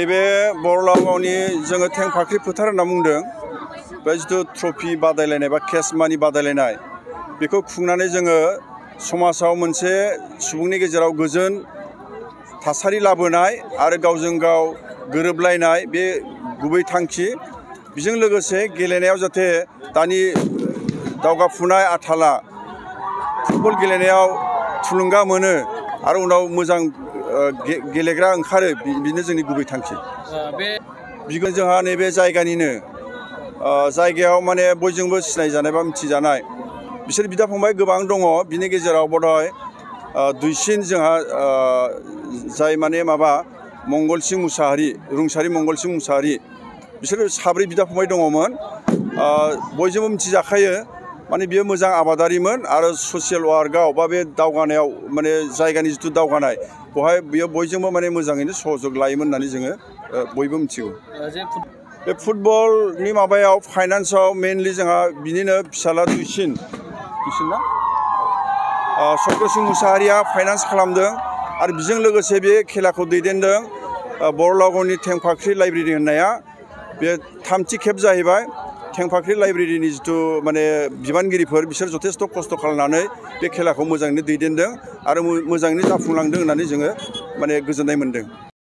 नैबे बरलागावनि जोङो थेंफाख्रि फोथार होनना बुंदों बे जिथु ट्रफि बादायलायनाय बा केस मानि बादायलायनाय बेखौ खुंनानै जोङो समाजाव मोनसे सुबुंनि गेजेराव गोजोन थासारि लाबोनाय आरो गावजों गाव गोरोबलायनाय बे गुबै थांखि बेजों लोगोसे गेलेनायाव जाहाथे दानि दावगाफुनाय आथाला फुटबल गेलेनायाव थुलुंगा मोनो आरो उनाव मोजां गेलेग्रा ओंखारो बेनो जोंनि गुबै थांखि बिखौ जोंहा नैबे जायगानिनो जायगायाव माने बयजोंबो सिनायजानाय बा मिथिजानाय बिसोर बिदा फंबाय गोबां दङ बिनि गेजेराव बधय दुइसिन जोंहा जाय माने माबा मंगलसिं मुसाहारि रुंसारि मंगलसिं मुसाहारि बिसोर साब्रै बिदा फंबाय दङमोन बयजोंबो मिथिजाखायो माने बियो मोजां आबादारिमोन आरो ससियेल वार्कआव बा बे दावगानायाव माने जायगानि जिथु दावगानाय बेवहाय बियो बयजोंबो माने मोजाङैनो सहयोग लायोमोन होननानै जोङो बयबो मिथिगौ बे फुटबलनि माबायाव फाइनान्सआव मेनलि जोंहा बिनिनो फिसाला दुइसिन ना चक्रसिं मुसाहारिया फाइनान्स खालामदों आरो बेजों लोगोसे बे खेलाखौ दैदेनदों बरलागावनि थेंफाख्रि लाइब्रेरि होननाया बे थामथि खेब जाहैबाय थेंफाख्रि लाइब्रेरिनि जिथु माने बिबानगिरिफोर बिसोर जथेस्थ' खस्थ' खालामनानै बे खेलाखौ मोजाङैनो दैदेनदों आरो मोजाङैनो जाफुंलांदों होननानै जोङो माने गोजोननाय मोनदों।